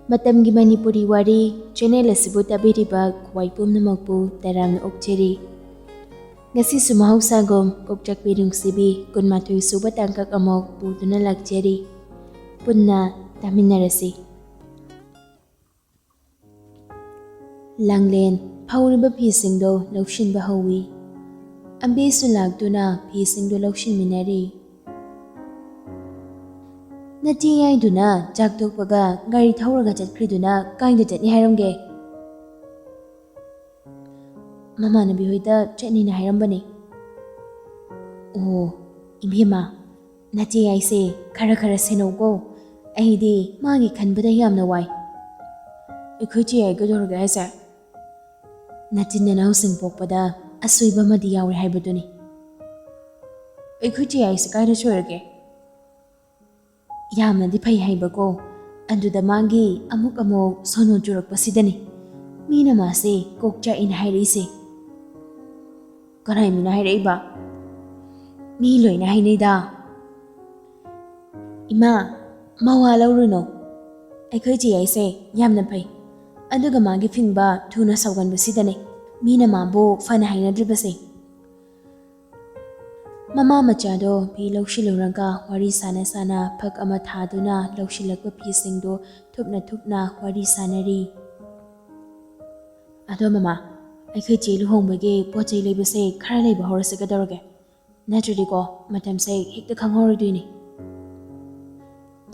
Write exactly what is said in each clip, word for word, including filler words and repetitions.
ꯃꯇꯝꯒꯤ ꯃꯅꯤꯄꯨꯔꯤ ꯋꯥꯔꯤ ꯆꯦꯅꯦꯜ ꯑꯁꯤꯕꯨ ꯇꯥꯕꯤꯔꯤꯕ ꯈ꯭ꯋꯥꯏ ꯄꯨꯝꯅꯃꯛꯄꯨ ꯇꯔꯥꯝꯅ ꯑꯣꯛꯆꯔꯤ꯫ ꯉꯁꯤꯁꯨ ꯃꯍꯧꯁꯥꯒꯨꯝ ꯀꯣꯛꯆꯥꯛꯄꯤ ꯅꯨꯡꯁꯤꯕꯤ ꯀꯨꯟꯃꯥꯊꯣꯏ ꯁꯨꯕ ꯇꯥꯡꯀꯛ ꯑꯃꯨꯛ ꯄꯨꯗꯨꯅ ꯂꯥꯛꯆꯔꯤ꯫ ꯄꯨꯟꯅ ꯇꯥꯃꯤꯟꯅꯔꯁꯤ꯫ ꯂꯥꯡꯂꯦꯟ ꯐꯧꯔꯤꯕ ꯐꯤꯁꯤꯡꯗꯣ ꯂꯧꯁꯤꯟꯕ ꯍꯧꯋꯤ꯫ ꯑꯝꯕꯤꯁꯨ ꯂꯥꯛꯇꯨꯅ ꯐꯤꯁꯤꯡꯗꯣ ꯂꯧꯁꯤꯟꯃꯤꯟꯅꯔꯤ꯫ ꯅꯆꯦ ꯌꯥꯏꯗꯨꯅ ꯆꯥꯛ ꯇꯣꯛꯄꯒ ꯒꯥꯔꯤ ꯊꯧꯔꯒ ꯆꯠꯈ꯭ꯔꯤꯗꯨꯅ ꯀꯥꯏꯗ ꯆꯠꯅꯤ ꯍꯥꯏꯔꯝꯒꯦ? ꯃꯃꯥꯟꯅꯕꯤ ꯍꯣꯏꯗ ꯆꯠꯅꯤꯅ ꯍꯥꯏꯔꯝꯕꯅꯦ꯫ ꯑꯣ, ꯏꯕꯦꯝꯃ, ꯅꯆꯦ ꯌꯥꯏꯁꯦ ꯈꯔ ꯈꯔ ꯁꯦꯟꯅꯧꯀꯣ꯫ ꯑꯩꯗꯤ ꯃꯥꯒꯤ ꯈꯟꯕꯗ ꯌꯥꯝꯅ ꯋꯥꯏ꯫ ꯑꯩꯈꯣꯏ ꯆꯦ ꯌꯥꯏ ꯀꯩꯗꯧꯔꯒꯦ ꯍꯥꯏꯁꯦ? ꯅꯆꯤꯟ ꯅꯅꯥꯎꯁꯤꯡ ꯄꯣꯛꯄꯗ ꯑꯁꯣꯏꯕ ꯑꯃꯗꯤ ꯌꯥꯎꯔꯦ ꯍꯥꯏꯕꯗꯨꯅꯤ꯫ ꯑꯩꯈꯣꯏ ꯆꯦ ꯌꯥꯏꯁꯦ ꯀꯥꯏꯗ ꯁꯣꯏꯔꯒꯦ? ꯌꯥꯝꯅꯗꯤ ꯐꯩ ꯍꯥꯏꯕꯀꯣ, ꯑꯗꯨꯗ ꯃꯥꯒꯤ ꯑꯃꯨꯛ ꯑꯃꯨꯛ ꯁꯣꯅꯣ ꯆꯨꯔꯛꯄꯁꯤꯗꯅꯤ ꯃꯤꯅ ꯃꯥꯁꯦ ꯀꯣꯛ ꯆꯥꯛꯏꯅ ꯍꯥꯏꯔꯛꯏꯁꯦ꯫ ꯀꯅꯥꯏ ꯃꯤꯅ ꯍꯥꯏꯔꯛꯏꯕ? ꯃꯤ ꯂꯣꯏꯅ ꯍꯥꯏꯅꯩꯗ꯫ ꯏꯃꯥ, ꯃꯋꯥ ꯂꯧꯔꯨꯅꯨ꯫ ꯑꯩꯈꯣꯏ ꯆꯦ ꯌꯥꯏꯁꯦ ꯌꯥꯝꯅ ꯐꯩ, ꯑꯗꯨꯒ ꯃꯥꯒꯤ ꯐꯤꯡꯕ ꯊꯨꯅ ꯁꯧꯒꯟꯕꯁꯤꯗꯅꯦ ꯃꯤꯅ ꯃꯥꯕꯨ ꯐꯅ ꯍꯥꯏꯅꯗ꯭ꯔꯤꯕꯁꯦ꯫ ꯃꯃꯥ ꯃꯆꯥꯗꯣ ꯐꯤ ꯂꯧꯁꯤꯜꯂꯨꯔꯒ ꯋꯥꯔꯤ ꯁꯥꯟꯅ ꯁꯥꯟꯅ ꯐꯛ ꯑꯃ ꯊꯥꯗꯨꯅ ꯂꯧꯁꯤꯜꯂꯛꯄ ꯐꯤꯁꯤꯡꯗꯨ ꯊꯨꯞꯅ ꯊꯨꯞꯅ ꯋꯥꯔꯤ ꯁꯥꯟꯅꯔꯤ꯫ ꯑꯗꯣ ꯃꯃꯥ, ꯑꯩꯈꯣꯏ ꯆꯦ ꯂꯨꯍꯣꯡꯕꯒꯤ ꯄꯣꯠ ꯆꯩ ꯂꯩꯕꯁꯦ ꯈꯔ ꯂꯩꯕ ꯍꯧꯔꯁꯤ ꯀꯩꯗꯧꯔꯒꯦ? ꯅꯠꯇ꯭ꯔꯗꯤꯀꯣ ꯃꯇꯝꯁꯦ ꯍꯦꯛꯇ ꯈꯪꯍꯧꯔꯣꯏꯗꯣꯏꯅꯤ꯫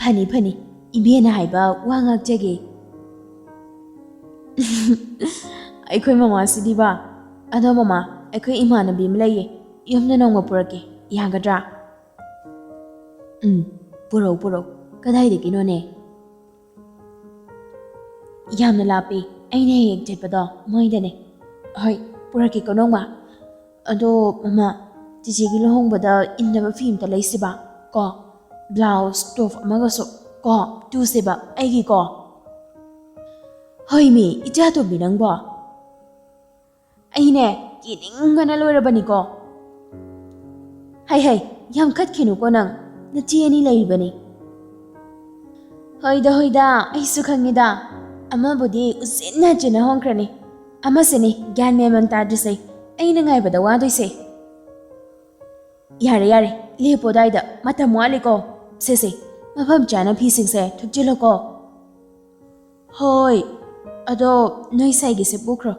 ꯐꯅꯤ ꯐꯅꯤ, ꯏꯕꯦꯟꯅ ꯍꯥꯏꯕ ꯋꯥ ꯉꯥꯛꯆꯒꯦ꯫ ꯑꯩꯈꯣꯏ ꯃꯃꯥꯁꯤꯗꯤꯕ꯫ ꯑꯗꯣ ꯃꯃꯥ, ꯑꯩꯈꯣꯏ ꯏꯃꯥꯟꯅꯕꯤ ꯑꯃ ꯂꯩꯌꯦ, ꯌꯨꯝꯗ ꯅꯣꯡꯃ ꯄꯨꯔꯛꯀꯦ, ꯌꯥꯒꯗ꯭ꯔꯥ? ꯎꯝ, ꯄꯨꯔꯛꯎ ꯄꯨꯔꯛꯎ꯫ ꯀꯗꯥꯏꯗꯒꯤꯅꯣꯅꯦ? ꯌꯥꯝꯅ ꯂꯥꯞꯄꯦ, ꯑꯩꯅ ꯍꯦꯛ ꯍꯦꯛ ꯆꯠꯄꯗꯣ ꯃꯣꯏꯗꯅꯦ꯫ ꯍꯣꯏ, ꯄꯨꯔꯛꯀꯦꯀꯣ ꯅꯣꯡꯃ꯫ ꯑꯗꯣ ꯃꯃꯥ, ꯆꯤꯆꯦꯒꯤ ꯂꯨꯍꯣꯡꯕꯗ ꯏꯟꯅꯕ ꯐꯤ ꯑꯝꯇ ꯂꯩꯁꯤꯕ ꯀꯣ꯫ ꯕ꯭ꯂꯥꯎꯁ ꯇꯣꯞ ꯑꯃꯒꯁꯨ ꯀꯣ, ꯇꯨꯁꯦꯕ ꯑꯩꯒꯤꯀꯣ꯫ ꯍꯣꯏꯃꯤ, ꯏꯆꯥ ꯇꯣꯝꯕꯤ ꯅꯪꯕꯣ꯫ ꯑꯩꯅꯦ, ꯀꯦꯅꯤꯡꯕꯅ ꯂꯣꯏꯔꯕꯅꯤꯀꯣ꯫ ꯍꯩ ꯍꯩ, ꯌꯥꯝ ꯈꯠꯈꯤꯅꯨꯀꯣ ꯅꯪ, ꯅꯆꯦ ꯑꯅꯤ ꯂꯩꯔꯤꯕꯅꯤ꯫ ꯍꯣꯏꯗ, ꯍꯣꯏꯗ, ꯑꯩꯁꯨ ꯈꯪꯉꯤꯗ꯫ ꯑꯃꯕꯨꯗꯤ ꯎꯆꯤꯟ ꯅꯥꯆꯤꯟꯅ ꯍꯣꯡꯈ꯭ꯔꯅꯤ꯫ ꯑꯃꯁꯤꯅꯤ ꯒ꯭ꯌꯥꯟ ꯃꯦꯟ ꯃꯟ ꯇꯥꯗ꯭ꯔꯤꯁꯦ, ꯑꯩꯅ ꯉꯥꯏꯕꯗ ꯋꯥꯗꯣꯏꯁꯦ꯫ ꯌꯥꯔꯦ, ꯌꯥꯔꯦ, ꯂꯦꯞꯄꯣ ꯑꯗꯥꯏꯗ, ꯃꯇꯝ ꯋꯥꯠꯂꯤꯀꯣ꯫ ꯁꯦ, ꯁꯦ, ꯃꯐꯝ ꯆꯥꯅ ꯐꯤꯁꯤꯡꯁꯦ ꯊꯨꯞꯆꯤꯜꯂꯣꯀꯣ꯫ ꯍꯣꯏ, ꯑꯗꯣ ꯅꯣꯏ ꯁꯥꯏꯒꯤꯁꯦ ꯄꯨꯈ꯭ꯔꯣ꯫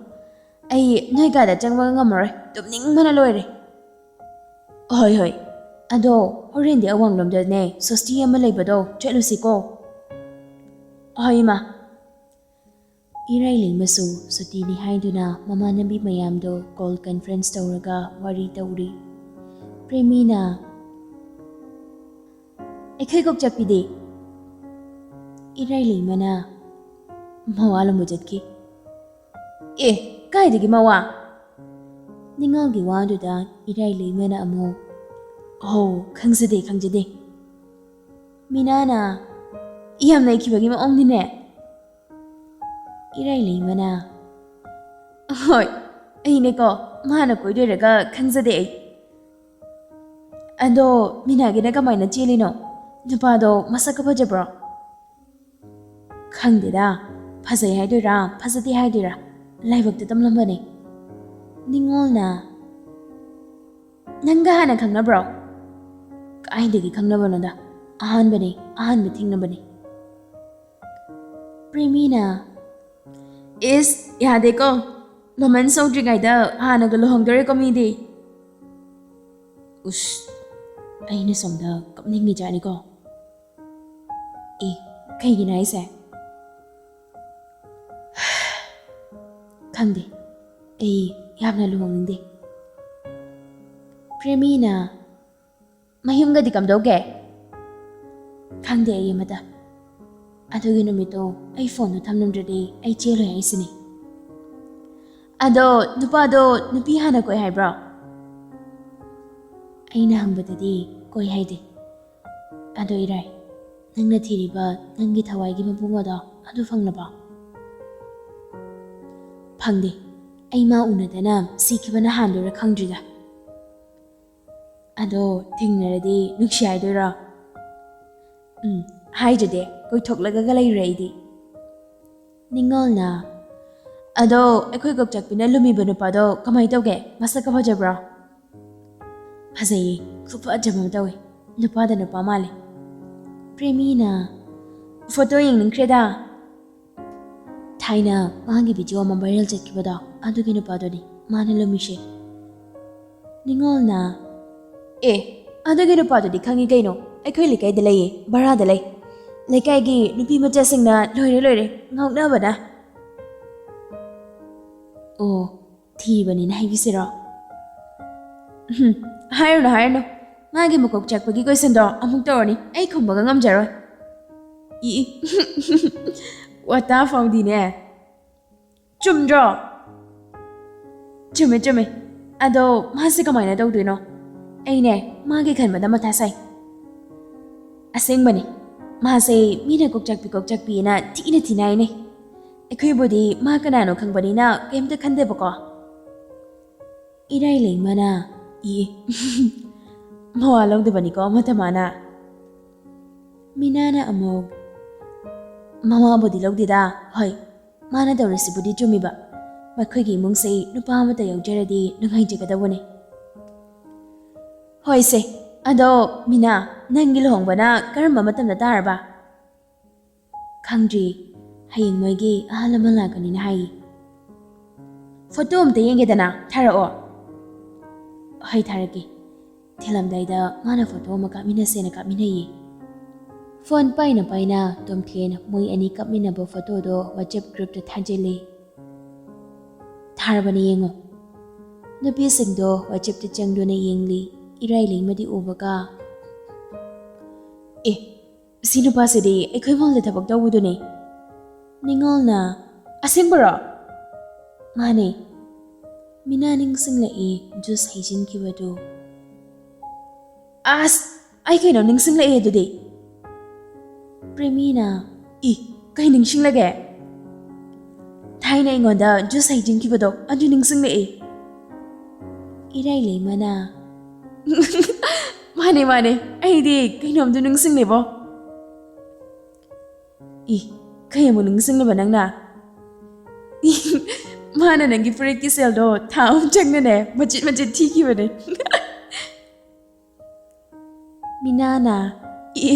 ꯑꯩ ꯅꯣꯏ ꯀꯥꯗ ꯆꯪꯕ ꯉꯝꯃꯔꯣꯏ, ꯇꯨꯝꯅꯤꯡꯕꯅ ꯂꯣꯏꯔꯦ꯫ ꯍꯣꯏ, ꯍꯣꯏ, ꯑꯗꯣ ꯍꯣꯔꯦꯟꯗꯤ ꯑꯋꯥꯡꯂꯣꯝꯗꯅꯦ ꯁꯣꯁꯇꯤ ꯑꯃ ꯂꯩꯕꯗꯣ ꯆꯠꯂꯨꯁꯤꯀꯣ꯫ ꯍꯣꯏ, ꯏꯃꯥ꯫ ꯏꯔꯥꯏ ꯂꯩꯃꯁꯨ ꯁꯨꯇꯤꯅꯤ ꯍꯥꯏꯗꯨꯅ ꯃꯃꯥꯟꯅꯕꯤ ꯃꯌꯥꯝꯗꯣ ꯀꯣꯜ ꯀꯟꯐ꯭ꯔꯦꯟꯁ ꯇꯧꯔꯒ ꯋꯥꯔꯤ ꯇꯧꯔꯤ꯫ ꯄ꯭ꯔꯦꯃꯤꯅ, "ꯑꯩꯈꯣꯏ ꯀꯣꯛ ꯆꯠꯄꯤꯗꯤ?" ꯏꯔꯥꯏ ꯂꯩꯃꯅ ꯃꯋꯥ ꯂꯧꯕ ꯆꯠꯈꯤ꯫ "ꯑꯦ, ꯀꯥꯏꯗꯒꯤ ꯃꯋꯥ?" ꯅꯤꯡꯉꯣꯜꯒꯤ ꯋꯥꯗꯨꯗ ꯏꯔꯥꯏ ꯂꯩꯃꯅ ꯑꯃꯨꯛ, "ꯑꯧ, ꯈꯪꯖꯗꯦ, ꯈꯪꯖꯗꯦ꯫" ꯃꯤꯅꯥꯅ, "ꯌꯥꯝ ꯅꯩꯈꯤꯕꯒꯤ ꯃꯑꯣꯡꯅꯤꯅꯦ꯫" ꯏꯔꯥꯏ ꯂꯩꯃꯅ, "ꯍꯣꯏ, ꯑꯩꯅꯦꯀꯣ, ꯃꯥꯅ ꯀꯣꯏꯗꯣꯏꯔꯒ ꯈꯪꯖꯗꯦ ꯑꯩ꯫ ꯑꯗꯣ ꯃꯤꯅꯥꯒꯤꯅ ꯀꯃꯥꯏꯅ ꯆꯦꯜꯂꯤꯅꯣ? ꯅꯨꯄꯥꯗꯣ ꯃꯁꯛꯀ ꯐꯖꯕ꯭ꯔꯣ?" "ꯈꯪꯗꯦꯗ, ꯐꯖꯩ ꯍꯥꯏꯗꯣꯏꯔꯥ, ꯐꯖꯗꯦ ꯍꯥꯏꯗꯣꯏꯔꯥ, ꯂꯥꯏꯕꯛꯇ ꯇꯝꯂꯝꯕꯅꯦ꯫" ꯅꯤꯡꯉꯣꯜꯅ, "ꯅꯪꯒ ꯍꯥꯟꯅ ꯈꯪꯅꯕ꯭ꯔꯣ?" "ꯀꯥꯏꯗꯒꯤ ꯈꯪꯅꯕꯅꯣꯗ, ꯑꯍꯥꯟꯕꯅꯦ, ꯑꯍꯥꯟꯕ ꯊꯦꯡꯅꯕꯅꯦ꯫" ꯄ꯭ꯔꯦꯃꯤꯅ, "ꯏꯁ, ꯌꯥꯗꯦꯀꯣ, ꯂꯣꯃꯟꯁ ꯍꯧꯗ꯭ꯔꯤꯉꯩꯗ ꯍꯥꯟꯅꯒ ꯂꯨꯍꯣꯡꯗꯣꯔꯦꯀꯣ ꯃꯤꯗꯤ꯫" ꯎꯁ, ꯑꯩꯅ ꯁꯣꯝꯗ ꯀꯞꯅꯤꯡꯉꯤꯖꯥꯠꯅꯤꯀꯣ꯫ ꯑꯦ, ꯀꯩꯒꯤꯅꯣ ꯍꯥꯏꯁꯦ? ꯈꯪꯗꯦ, ꯑꯩ ꯌꯥꯝꯅ ꯂꯨꯍꯣꯡꯅꯤꯡꯗꯦ꯫ ꯄ꯭ꯔꯦꯃꯤꯅ, "ꯃꯌꯨꯝꯒꯗꯤ ꯀꯝꯗꯧꯒꯦ?" "ꯈꯪꯗꯦ ꯑꯩ ꯑꯃꯇ꯫ ꯑꯗꯨꯒꯤ ꯅꯨꯃꯤꯠꯇꯣ ꯑꯩ ꯐꯣꯟꯗꯣ ꯊꯝꯂꯝꯗ꯭ꯔꯗꯤ ꯑꯩ ꯆꯦꯜꯂꯣꯏ ꯍꯥꯏꯁꯤꯅꯤ꯫" "ꯑꯗꯣ ꯅꯨꯄꯥꯗꯣ ꯅꯨꯄꯤ ꯍꯥꯟꯅ ꯀꯣꯏ ꯍꯥꯏꯕ꯭ꯔꯣ?" "ꯑꯩꯅ ꯍꯪꯕꯗꯗꯤ ꯀꯣꯏ ꯍꯥꯏꯗꯦ꯫ ꯑꯗꯣ ꯏꯔꯥꯏ, ꯅꯪꯅ ꯊꯤꯔꯤꯕ ꯅꯪꯒꯤ ꯊꯋꯥꯏꯒꯤ ꯃꯄꯨꯡ ꯑꯗꯣ ꯑꯗꯨ ꯐꯪꯂꯕꯣ?" "ꯐꯪꯗꯦ꯫ ꯑꯩ ꯃꯥ ꯎꯅꯗꯅ ꯁꯤꯈꯤꯕꯅ ꯍꯥꯟꯗꯣꯏꯔꯥ ꯈꯪꯗ꯭ꯔꯤꯗ꯫ ꯑꯗꯣ ꯊꯦꯡꯅꯔꯗꯤ ꯅꯨꯡꯁꯤ ꯍꯥꯏꯗꯣꯏꯔꯣ?" "ꯎꯝ, ꯍꯥꯏꯗꯨꯗꯤ, ꯀꯣꯏꯊꯣꯛꯂꯒꯒ ꯂꯩꯔꯦ ꯑꯩꯗꯤ꯫ ꯅꯤꯉꯣꯜꯅ, "ꯑꯗꯣ ꯑꯩꯈꯣꯏ ꯀꯣꯛꯆꯥꯛꯄꯤꯅ ꯂꯨꯝꯃꯤꯕ ꯅꯨꯄꯥꯗꯣ ꯀꯃꯥꯏ ꯇꯧꯒꯦ? ꯃꯁꯛꯀ ꯐꯖꯕ꯭ꯔꯣ?" "ꯐꯖꯩꯌꯦ, ꯈꯨꯐꯖ ꯑꯃ ꯇꯧꯋꯦ꯫ ꯅꯨꯄꯥꯗ ꯅꯨꯄꯥ ꯃꯥꯜꯂꯦ꯫" ꯄ꯭ꯔꯦꯃꯤꯅ, "ꯐꯣꯇꯣ ꯌꯦꯡꯅꯤꯡꯈ꯭ꯔꯦꯗ꯫" ꯊꯥꯏꯅ ꯃꯥꯒꯤ ꯚꯤꯗꯤꯑꯣ ꯑꯃ ꯚꯥꯏꯔꯦꯜ ꯆꯠꯈꯤꯕꯗꯣ, ꯑꯗꯨꯒꯤ ꯅꯨꯄꯥꯗꯨꯅꯤ ꯃꯥꯅ ꯂꯨꯝꯃꯤꯁꯦ꯫ ꯅꯤꯉꯣꯜꯅ, "ꯑꯦ, ꯑꯗꯨꯒꯤ ꯅꯨꯄꯥꯗꯨꯗꯤ ꯈꯪꯉꯤ ꯀꯩꯅꯣ, ꯑꯩꯈꯣꯏ ꯂꯩꯀꯥꯏꯗ ꯂꯩꯌꯦ, ꯚꯔꯥꯗ ꯂꯩ꯫ ꯂꯩꯀꯥꯏꯒꯤ ꯅꯨꯄꯤ ꯃꯆꯥꯁꯤꯡꯅ ꯂꯣꯏꯔꯦ ꯂꯣꯏꯔꯦ ꯉꯥꯎꯅꯕꯅ꯫" "ꯑꯣ, ꯊꯤꯕꯅꯤꯅ ꯍꯥꯏꯕꯤꯁꯤꯔꯣ?" "ꯎꯝ, ꯍꯥꯏꯔꯨꯅꯨ, ꯍꯥꯏꯔꯨꯅꯨ꯫ ꯃꯥꯒꯤ ꯃꯀꯣꯛ ꯆꯥꯛꯄꯒꯤ ꯀꯣꯏꯁꯟꯗꯣ ꯑꯃꯨꯛ ꯇꯧꯔꯅꯤ, ꯑꯩ ꯈꯨꯝꯕꯒ ꯉꯝꯖꯔꯣꯏ꯫" "ꯏ, ꯏ, ꯋꯥꯇꯥ ꯐꯥꯎꯗꯤꯅꯦ꯫" "ꯆꯨꯝꯗ꯭ꯔꯣ?" "ꯆꯨꯝꯃꯦ, ꯆꯨꯝꯃꯦ꯫ ꯑꯗꯣ ꯃꯥꯁꯦ ꯀꯃꯥꯏꯅ ꯇꯧꯗꯣꯏꯅꯣ? ꯑꯩꯅꯦ, ꯃꯥꯒꯤ ꯈꯟꯕꯗ ꯃꯊꯥ ꯁꯥꯏ꯫" "ꯑꯁꯦꯡꯕꯅꯤ, ꯃꯥꯁꯦ ꯃꯤꯅ ꯀꯣꯛꯆꯥꯛꯄꯤ ꯀꯣꯛꯆꯥꯛꯄꯤꯅ ꯊꯤꯅ ꯊꯤꯅ ꯍꯥꯏꯅꯩ꯫ ꯑꯩꯈꯣꯏꯕꯨꯗꯤ ꯃꯥ ꯀꯅꯥꯅꯣ ꯈꯪꯕꯅꯤꯅ ꯀꯩꯝꯇ ꯈꯟꯗꯦꯕꯀꯣ꯫" ꯏꯔꯥꯏ ꯂꯩꯃꯅ, "ꯏ, ꯃꯋꯥ ꯂꯧꯗꯕꯅꯤꯀꯣ ꯃꯇꯝ ꯃꯥꯅ꯫" ꯃꯤꯅꯥꯅ ꯑꯃꯨꯛ, "ꯃꯋꯥꯕꯨꯗꯤ ꯂꯧꯗꯦꯗ꯫ ꯍꯣꯏ, ꯃꯥꯅ ꯇꯧꯔꯤꯁꯤꯕꯨꯗꯤ ꯆꯨꯝꯃꯤꯕ꯫ ꯃꯈꯣꯏꯒꯤ ꯏꯃꯨꯡꯁꯦ ꯅꯨꯄꯥ ꯑꯃꯠꯇ ꯌꯥꯎꯖꯔꯗꯤ ꯅꯨꯡꯉꯥꯏꯖꯒꯗꯧꯕꯅꯦ꯫" "ꯍꯣꯏꯁꯦ, ꯑꯗꯣ ꯃꯤꯅꯥ, ꯅꯪꯒꯤ ꯂꯨꯍꯣꯡꯕꯅ ꯀꯔꯝꯕ ꯃꯇꯝꯗ ꯇꯥꯔꯕ?" "ꯈꯪꯗ꯭ꯔꯤ, ꯍꯌꯦꯡ ꯃꯣꯏꯒꯤ ꯑꯍꯜ ꯂꯃꯟ ꯂꯥꯛꯀꯅꯤꯅ ꯍꯥꯏꯌꯦ꯫" "ꯐꯣꯇꯣ ꯑꯝꯇ ꯌꯦꯡꯒꯦꯗꯅ, ꯊꯥꯔꯛꯑꯣ꯫" "ꯍꯣꯏ, ꯊꯥꯔꯛꯀꯦ꯫" ꯊꯤꯜꯂꯝꯗꯥꯏꯗ ꯃꯥꯅ ꯐꯣꯇꯣ ꯑꯃ ꯀꯥꯞꯃꯤꯟꯅꯁꯦꯅ ꯀꯥꯞꯃꯤꯟꯅꯩꯌꯦ꯫ ꯐꯣꯟ ꯄꯥꯏꯅ ꯄꯥꯏꯅ ꯇꯣꯝꯊꯤꯟ ꯃꯣꯏ ꯑꯅꯤ ꯀꯥꯞꯃꯤꯟꯅꯕ ꯐꯣꯇꯣꯗꯣ WhatsApp ꯒ꯭ꯔꯨꯞꯇ ꯊꯥꯖꯤꯜꯂꯤ꯫ "ꯊꯥꯔꯕꯅꯦ, ꯌꯦꯡꯉꯣ꯫" ꯅꯨꯄꯤꯁꯤꯡꯗꯣ WhatsAppꯇ ꯆꯪꯗꯨꯅ ꯌꯦꯡꯂꯤ꯫ ꯏꯔꯥꯏ ꯂꯩꯃꯗꯤ ꯎꯕꯒ, "ꯑꯦ, ꯁꯤ ꯅꯨꯄꯥꯁꯤꯗꯤ ꯑꯩꯈꯣꯏ ꯃꯣꯜꯗ ꯊꯕꯛ ꯇꯧꯕꯗꯨꯅꯦ꯫" ꯅꯤꯉꯣꯜꯅ, "ꯑꯁꯦꯡꯕꯔꯣ?" "ꯃꯥꯅꯦ꯫" ꯃꯤꯅꯥ ꯅꯤꯡꯁꯤꯡꯂꯛꯏ ꯖꯨꯁ ꯍꯩꯖꯤꯟꯈꯤꯕꯗꯨ꯫ "ꯑꯁ, ꯑꯩ ꯀꯩꯅꯣ ꯅꯤꯡꯁꯤꯡꯂꯛꯑꯦ ꯑꯗꯨꯗꯤ꯫" ꯄ꯭ꯔꯦꯃꯤꯅ, "ꯏ, ꯀꯩ ꯅꯤꯡꯁꯤꯡꯂꯒꯦ?" "ꯊꯥꯏꯅ ꯑꯩꯉꯣꯟꯗ ꯖꯨꯁ ꯍꯩꯖꯤꯟꯈꯤꯕꯗꯣ ꯑꯗꯨ ꯅꯤꯡꯁꯤꯡꯂꯛꯑꯦ꯫" ꯏꯔꯥꯏ ꯂꯩꯃꯅ, "ꯃꯥꯅꯦ, ꯃꯥꯅꯦ, ꯑꯩꯗꯤ ꯀꯩꯅꯣꯝꯗ ꯅꯤꯡꯁꯤꯡꯂꯦꯕꯣ꯫" ꯏ, ꯀꯩ ꯑꯃꯨꯛ ꯅꯤꯡꯁꯤꯡꯂꯤꯕ ꯅꯪꯅ? ꯏ, ꯃꯥꯅ ꯅꯪꯒꯤ ꯐꯨꯔꯤꯠꯀꯤ ꯁꯦꯜꯗꯣ ꯊꯥ ꯑꯍꯨꯝ ꯆꯪꯅꯅꯦ ꯃꯆꯤꯠ ꯃꯆꯤꯠ ꯊꯤꯈꯤꯕꯅꯦ꯫ ꯃꯤꯅꯥꯅ, ꯏ,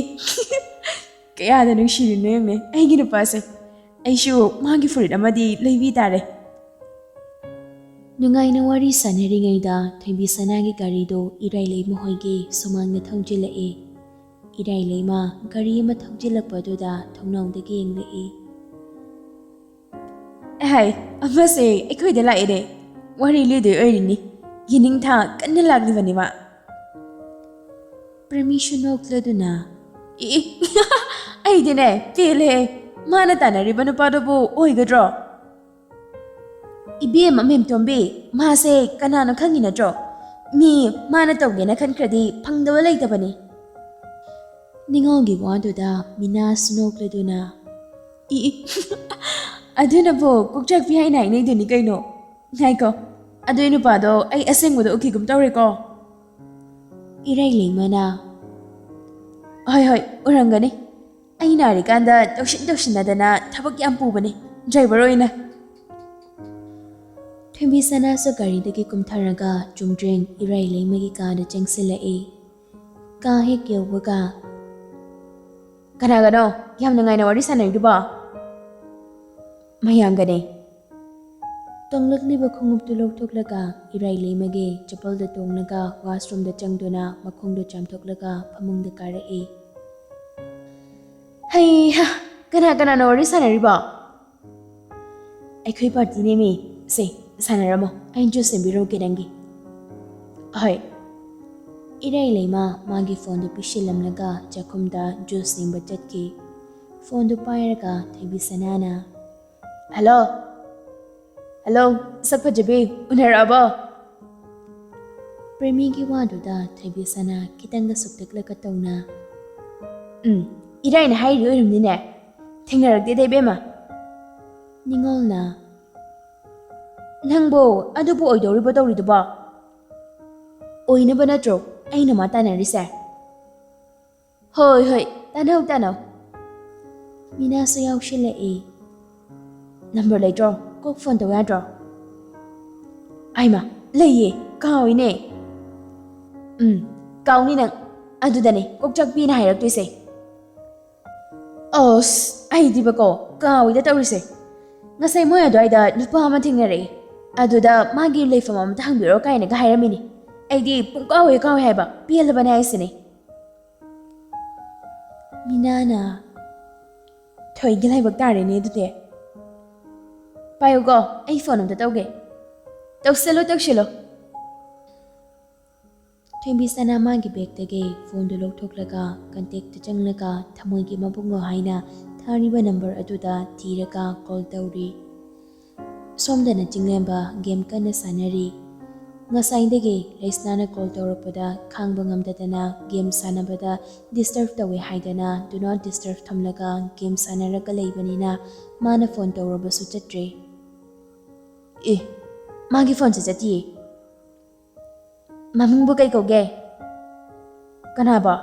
ꯀꯌꯥꯗ ꯅꯨꯡꯁꯤꯔꯤꯅꯣ ꯌꯦꯡꯅꯦ ꯑꯩꯒꯤ ꯅꯨꯄꯥꯁꯦ꯫ ꯑꯩꯁꯨ ꯃꯥꯒꯤ ꯐꯨꯔꯤꯠ ꯑꯃꯗꯤ ꯂꯩꯕꯤ ꯇꯥꯔꯦ꯫ ꯅꯨꯡꯉꯥꯏꯅ ꯋꯥꯔꯤ ꯁꯥꯟꯅꯔꯤꯉꯩꯗ ꯊꯣꯏꯕꯤ ꯁꯅꯥꯒꯤ ꯒꯥꯔꯤꯗꯨ ꯏꯔꯥꯏ ꯂꯩꯃ ꯍꯣꯏꯒꯤ ꯁꯨꯃꯥꯡꯗ ꯊꯧꯖꯤꯜꯂꯛꯑꯦ꯫ ꯏꯔꯥꯏ ꯂꯩꯃ ꯒꯥꯔꯤ ꯑꯃ ꯊꯧꯖꯤꯜꯂꯛꯄꯗꯨꯗ ꯊꯣꯡꯅꯥꯎꯗꯒꯤ ꯌꯦꯡꯂꯛꯏ꯫ ꯑꯦꯍꯥꯏ, ꯑꯃꯁꯦ ꯑꯩꯈꯣꯏꯗ ꯂꯥꯛꯏꯔꯦ꯫ ꯋꯥꯔꯤ ꯂꯤꯗꯣꯏ ꯑꯣꯏꯔꯤꯅꯤ꯫ ꯌꯦꯅꯤꯡꯊꯥ ꯀꯟꯅ ꯂꯥꯛꯂꯤꯕꯅꯤ ꯃꯥ꯫ ꯄ꯭ꯔꯦꯃꯤꯁꯨ ꯅꯣꯛꯂꯗꯨꯅ, "ꯏ, ꯏ, ꯑꯩꯗꯤꯅꯦ ꯄꯦꯜꯂꯦ꯫ ꯃꯥꯅ ꯇꯥꯟꯅꯔꯤꯕ ꯅꯨꯄꯥꯗꯨꯕꯨ ꯑꯣꯏꯒꯗ꯭ꯔꯣ?" "ꯏꯕꯦꯝꯃ ꯃꯦꯝꯇꯣꯝꯕꯤ, ꯃꯥꯁꯦ ꯀꯅꯥꯅꯣ ꯈꯪꯉꯤ ꯅꯠꯇ꯭ꯔꯣ? ꯃꯤ ꯃꯥꯅ ꯇꯧꯒꯦꯅ ꯈꯟꯈ꯭ꯔꯗꯤ ꯐꯪꯗꯕ ꯂꯩꯇꯕꯅꯤ꯫" ꯅꯤꯉꯣꯜꯒꯤ ꯋꯥꯗꯨꯗ ꯃꯤꯅꯥꯁꯨ ꯅꯣꯛꯂꯗꯨꯅ, "ꯏ, ꯏ, ꯑꯗꯨꯅꯕꯨ ꯀꯣꯛꯆꯥꯛꯄꯤ ꯍꯥꯏꯅ ꯍꯥꯏꯅꯩꯗꯨꯅꯤ ꯀꯩꯅꯣ꯫ ꯉꯥꯏꯈꯣ, ꯑꯗꯨꯏ ꯅꯨꯄꯥꯗꯣ ꯑꯩ ꯑꯁꯦꯡꯕꯗ ꯎꯈꯤꯒꯨꯝ ꯇꯧꯔꯦꯀꯣ꯫" ꯏꯔꯩ ꯂꯩꯃꯅ, "ꯍꯣꯏ, ꯍꯣꯏ, ꯎꯔꯝꯒꯅꯤ꯫ ꯑꯩ ꯅꯥꯔꯤꯀꯥꯟꯗ ꯇꯧꯁꯤꯟ ꯇꯧꯁꯤꯟꯅꯗꯅ ꯊꯕꯛ ꯌꯥꯝ ꯄꯨꯕꯅꯦ, ꯗ꯭ꯔꯥꯏꯚꯔ ꯑꯣꯏꯅ꯫" ꯊꯣꯏꯕꯤ ꯁꯅꯥꯁꯨ ꯒꯥꯔꯤꯗꯒꯤ ꯀꯨꯝꯊꯔꯒ ꯆꯨꯝꯗ꯭ꯔꯤꯡ ꯏꯔꯩ ꯂꯩꯃꯒꯤ ꯀꯥꯗ ꯆꯪꯁꯤꯜꯂꯛꯏ꯫ ꯀꯥ ꯍꯦꯛ ꯌꯧꯕꯒ, "ꯀꯅꯥꯒꯅꯣ ꯌꯥꯝ ꯅꯨꯡꯉꯥꯏꯅ ꯋꯥꯔꯤ ꯁꯥꯟꯅꯔꯤꯗꯨꯕꯣ?" "ꯃꯌꯥꯝꯒꯅꯦ꯫" ꯇꯣꯡꯂꯛꯂꯤꯕ ꯈꯣꯡꯎꯞꯇꯨ ꯂꯧꯊꯣꯛꯂꯒ ꯏꯔꯩ ꯂꯩꯃꯒꯤ ꯆꯄꯜꯗ ꯇꯣꯡꯂꯒ ꯋꯥꯁꯔꯨꯝꯗ ꯆꯪꯗꯨꯅ ꯃꯈꯣꯡꯗꯨ ꯆꯥꯝꯊꯣꯛꯂꯒ ꯐꯃꯨꯡꯗ ꯀꯥꯔꯛꯏ꯫ "ꯍꯩꯍꯥ, ꯀꯅꯥ ꯀꯅꯥꯅꯣ ꯋꯥꯔꯤ ꯁꯥꯟꯅꯔꯤꯕꯣ?" "ꯑꯩꯈꯣꯏ ꯄꯥꯔꯇꯤꯅꯦꯃꯤ꯫ ꯁꯦ, ꯁꯥꯟꯅꯔꯝꯃꯣ, ꯑꯩ ꯖꯨꯁ ꯁꯦꯝꯕꯤꯔꯝꯒꯦ ꯅꯪꯒꯤ꯫" "ꯍꯣꯏ꯫" ꯏꯔꯩ ꯂꯩꯃ ꯃꯥꯒꯤ ꯐꯣꯟꯗꯨ ꯄꯤꯁꯤꯜꯂꯝꯂꯒ ꯆꯥꯛꯈꯨꯝꯗ ꯖꯨꯁ ꯁꯦꯝꯕ ꯆꯠꯈꯤ꯫ ꯐꯣꯟꯗꯨ ꯄꯥꯏꯔꯒ ꯊꯣꯏꯕꯤ ꯁꯅꯥꯅ, "ꯍꯜꯂꯣ, ꯍꯜꯂꯣ, ꯁꯛ ꯐꯖꯕꯤ, ꯎꯅꯔꯛꯑꯕꯣ?" ꯄ꯭ꯔꯦꯃꯤꯒꯤ ꯋꯥꯗꯨꯗ ꯊꯣꯏꯕꯤ ꯁꯅꯥ ꯈꯤꯇꯪꯒ ꯁꯨꯛꯇꯛꯂꯒ ꯇꯧꯅ, "ꯎꯝ, ꯏꯔꯥꯏꯅ ꯍꯥꯏꯔꯤ ꯑꯣꯏꯔꯝꯅꯤꯅꯦ꯫ ꯊꯦꯡꯅꯔꯛꯇꯦꯗ ꯏꯕꯦꯝꯃ꯫" ꯅꯤꯉꯣꯜꯅ, "ꯅꯪꯕꯨ ꯑꯗꯨꯕꯨ ꯑꯣꯏꯗꯧꯔꯤꯕꯣ ꯇꯧꯔꯤꯗꯨꯕꯣ? ꯑꯣꯏꯅꯕ ꯅꯠꯇ꯭ꯔꯣ ꯑꯩꯅ ꯃꯥ ꯇꯥꯟꯅꯔꯤꯁꯦ?" "ꯍꯣꯏ, ꯍꯣꯏ, ꯇꯥꯟꯅꯧ, ꯇꯥꯟꯅꯧ꯫" ꯃꯤꯅꯥꯁꯨ ꯌꯥꯎꯁꯤꯜꯂꯛꯏ꯫ "ꯅꯝꯕꯔ ꯂꯩꯇ꯭ꯔꯣ? ꯀꯣꯛ ꯐꯣꯟ ꯇꯧ ꯌꯥꯗ꯭ꯔꯣ?" "ꯑꯩꯃ, ꯂꯩꯌꯦ, ꯀꯥꯎꯏꯅꯦ꯫ ꯎꯝ, ꯀꯥꯎꯅꯤ ꯅꯪ꯫ ꯑꯗꯨꯗꯅꯦ ꯀꯣꯛꯆꯥꯛꯄꯤꯅ ꯍꯥꯏꯔꯛꯇꯣꯏꯁꯦ꯫" ꯑꯁ, ꯑꯩꯗꯤꯕꯀꯣ, ꯀꯥꯎꯏꯗ ꯇꯧꯔꯤꯁꯦ꯫ ꯉꯁꯥꯏ ꯃꯣꯏ ꯑꯗꯨꯋꯥꯏꯗ ꯅꯨꯄꯥ ꯑꯃ ꯊꯦꯡꯅꯔꯛꯏ꯫ ꯑꯗꯨꯗ ꯃꯥꯒꯤ ꯂꯩꯐꯝ ꯑꯝꯇ ꯍꯪꯕꯤꯔꯣ ꯀꯥꯏꯅꯒ ꯍꯥꯏꯔꯝꯃꯤꯅꯤ꯫ ꯑꯩꯗꯤ ꯄꯨꯡꯀꯥꯎ ꯍꯦꯛ ꯀꯥꯎꯏ ꯍꯥꯏꯕ, ꯄꯦꯜꯂꯕꯅꯦ ꯍꯥꯏꯁꯤꯅꯦ꯫ ꯃꯤꯅꯥꯅ, "ꯊꯣꯏꯒꯤ ꯂꯥꯏꯕꯛ ꯇꯥꯔꯦꯅꯦ ꯑꯗꯨꯗꯤ꯫ ꯄꯥꯏꯌꯨꯀꯣ, ꯑꯩ ꯐꯣꯟ ꯑꯝꯇ ꯇꯧꯒꯦ꯫" "ꯇꯧꯁꯜꯂꯣ, ꯇꯧꯁꯜꯂꯣ꯫" ꯊꯣꯏꯕꯤ ꯁꯅꯥ ꯃꯥꯒꯤ ꯕꯦꯒꯇꯒꯤ ꯐꯣꯟꯗꯨ ꯂꯧꯊꯣꯛꯂꯒ ꯀꯟꯇꯦꯛꯇ ꯆꯪꯂꯒ ꯊꯃꯣꯏꯒꯤ ꯃꯕꯨꯡꯉꯣ ꯍꯥꯏꯅ ꯊꯥꯔꯤꯕ ꯅꯝꯕꯔ ꯑꯗꯨꯗ ꯊꯤꯔꯒ ꯀꯣꯜ ꯇꯧꯔꯤ꯫ ꯁꯣꯝꯗꯅ ꯆꯤꯡꯂꯦꯝꯕ ꯒꯦꯝ ꯀꯟꯅ ꯁꯥꯟꯅꯔꯤ꯫ ꯉꯁꯥꯏꯗꯒꯤ ꯂꯩꯁꯅꯥꯅ ꯀꯣꯜ ꯇꯧꯔꯛꯄꯗ ꯈꯥꯡꯕ ꯉꯝꯗꯗꯅ ꯒꯦꯝ ꯁꯥꯟꯅꯕꯗ ꯗꯤꯁꯇꯔꯕ ꯇꯧꯋꯦ ꯍꯥꯏꯗꯅ ꯗꯨ ꯅꯣꯠ ꯗꯤꯁꯇꯔꯕ ꯊꯝꯂꯒ ꯒꯦꯝ ꯁꯥꯟꯅꯔꯒ ꯂꯩꯕꯅꯤꯅ ꯃꯥꯅ ꯐꯣꯟ ꯇꯧꯔꯕꯁꯨ ꯆꯠꯇ꯭ꯔꯦ꯫ ꯑꯦ, ꯃꯥꯒꯤ ꯐꯣꯟꯁꯦ ꯆꯠꯇꯤꯌꯦ꯫ ꯃꯃꯤꯡꯕꯨ ꯀꯩ ꯀꯧꯒꯦ? ꯀꯅꯥꯕꯣ?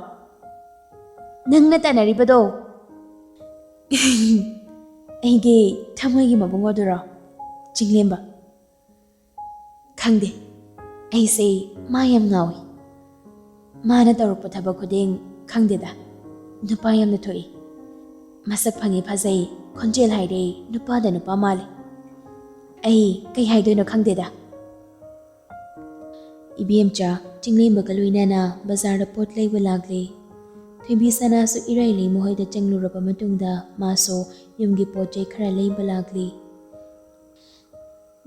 ꯅꯪꯅ ꯇꯥꯟꯅꯔꯤꯕꯗꯣ? ꯑꯩꯒꯤ ꯊꯃꯣꯏꯒꯤ ꯃꯕꯨꯡ ꯑꯗꯨꯔꯣ? ꯆꯤꯡꯂꯦꯝꯕ꯫ ꯈꯪꯗꯦ, ꯑꯩꯁꯦ ꯃꯥ ꯌꯥꯝ ꯉꯥꯎꯏ꯫ ꯃꯥꯅ ꯇꯧꯔꯛꯄ ꯊꯕꯛ ꯈꯨꯗꯤꯡ, ꯈꯪꯗꯦꯗ, ꯅꯨꯄꯥ ꯌꯥꯝꯅ ꯊꯣꯛꯏ꯫ ꯃꯁꯛ ꯐꯪꯉꯦ, ꯐꯖꯩ, ꯈꯣꯟꯖꯦꯜ ꯍꯥꯏꯔꯦ ꯅꯨꯄꯥꯗ ꯅꯨꯄꯥ ꯃꯥꯜꯂꯤ꯫ ꯑꯩ ꯀꯩ ꯍꯥꯏꯗꯣꯏꯅꯣ ꯈꯪꯗꯦꯗ꯫ ꯏꯕꯦꯝꯆꯥ ꯆꯤꯡꯂꯦꯝꯕꯒ ꯂꯣꯏꯅꯅ ꯕꯖꯥꯔꯗ ꯄꯣꯠ ꯂꯩꯕ ꯂꯥꯛꯂꯦ꯫ ꯊꯣꯏꯕꯤ ꯁꯅꯥꯁꯨ ꯏꯔꯥꯏ ꯂꯩꯃ ꯍꯣꯏꯗ ꯆꯪꯂꯨꯔꯕ ꯃꯇꯨꯡꯗ ꯃꯥꯁꯨ ꯌꯨꯝꯒꯤ ꯄꯣꯠ ꯆꯩ ꯈꯔ ꯂꯩꯕ ꯂꯥꯛꯂꯦ꯫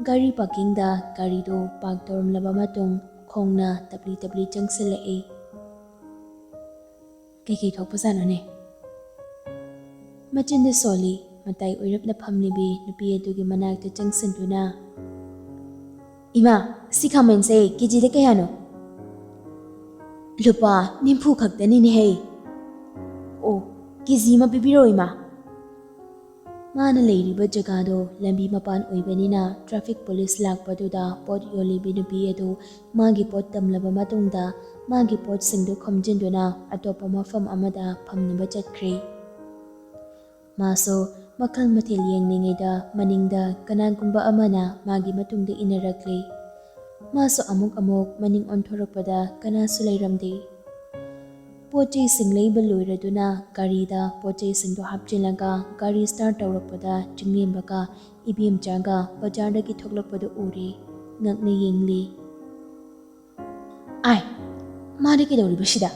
ꯒꯥꯔꯤ ꯄꯥꯔꯀꯤꯡꯗ ꯒꯥꯔꯤꯗꯨ ꯄꯥꯔꯛ ꯇꯧꯔꯝꯂꯕ ꯃꯇꯨꯡ ꯈꯣꯡꯅ ꯇꯞꯂꯤ ꯇꯞꯂꯤ ꯆꯪꯁꯤꯜꯂꯛꯏ꯫ ꯀꯩꯀꯩ ꯊꯣꯛꯄꯖꯥꯠꯅꯣꯅꯦ? ꯃꯆꯤꯟꯗ ꯁꯣꯜꯂꯤ ꯃꯇꯥꯏ ꯑꯣꯏꯔꯞꯅ ꯐꯝꯂꯤꯕꯤ ꯅꯨꯄꯤ ꯑꯗꯨꯒꯤ ꯃꯅꯥꯛꯇ ꯆꯪꯁꯤꯟꯗꯨꯅ, "ꯏꯃꯥ, ꯁꯤ ꯈꯥꯃꯦꯟꯁꯦ ꯀꯦꯖꯤꯗ ꯀꯌꯥꯅꯣ?" "ꯂꯨꯄꯥ ꯅꯤꯐꯨ ꯈꯛꯇꯅꯤꯅꯦꯍꯦ꯫" "ꯑꯣ, ꯀꯦꯖꯤ ꯑꯃ ꯄꯤꯕꯤꯔꯣ, ꯏꯃꯥ꯫" ꯃꯥꯅ ꯂꯩꯔꯤꯕ ꯖꯒꯥꯗꯣ ꯂꯝꯕꯤ ꯃꯄꯥꯟ ꯑꯣꯏꯕꯅꯤꯅ ꯇ꯭ꯔꯥꯐꯤꯛ ꯄꯨꯂꯤꯁ ꯂꯥꯛꯄꯗꯨꯗ ꯄꯣꯠ ꯌꯣꯜꯂꯤꯕꯤ ꯅꯨꯄꯤ ꯑꯗꯨ ꯃꯥꯒꯤ ꯄꯣꯠ ꯇꯝꯂꯕ ꯃꯇꯨꯡꯗ ꯃꯥꯒꯤ ꯄꯣꯠꯁꯤꯡꯗꯨ ꯈꯣꯝꯖꯤꯟꯗꯨꯅ ꯑꯇꯣꯞꯄ ꯃꯐꯝ ꯑꯃꯗ ꯐꯝꯅꯕ ꯆꯠꯈ꯭ꯔꯦ꯫ ꯃꯥꯁꯨ ꯃꯈꯜ ꯃꯊꯦꯜ ꯌꯦꯡꯂꯤꯉꯩꯗ ꯃꯅꯤꯡꯗ ꯀꯅꯥꯒꯨꯝꯕ ꯑꯃꯅ ꯃꯥꯒꯤ ꯃꯇꯨꯡꯗ ꯏꯟꯅꯔꯛꯂꯤ꯫ ꯃꯥꯁꯨ ꯑꯃꯨꯛ ꯑꯃꯨꯛ ꯃꯅꯤꯡ ꯑꯣꯟꯊꯣꯔꯛꯄꯗ ꯀꯅꯥꯁꯨ ꯂꯩꯔꯝꯗꯦ꯫ ꯄꯣꯠ ꯆꯩꯁꯤꯡ ꯂꯩꯕ ꯂꯣꯏꯔꯗꯨꯅ ꯒꯥꯔꯤꯗ ꯄꯣꯠ ꯆꯩꯁꯤꯡꯗꯨ ꯍꯥꯞꯆꯤꯜꯂꯒ ꯒꯥꯔꯤ start ꯇꯧꯔꯛꯄꯗ ꯆꯤꯡꯂꯦꯝꯕꯒ ꯏꯕꯦꯝꯆꯥꯒ ꯕꯖꯥꯔꯗꯒꯤ ꯊꯣꯛꯂꯛꯄꯗꯨ ꯎꯔꯦ꯫ ꯉꯛꯅ ꯌꯦꯡꯂꯤ꯫ "ꯑꯥꯏ, ꯃꯥꯗꯤ ꯀꯩꯗꯧꯔꯤꯕ ꯁꯤꯗ?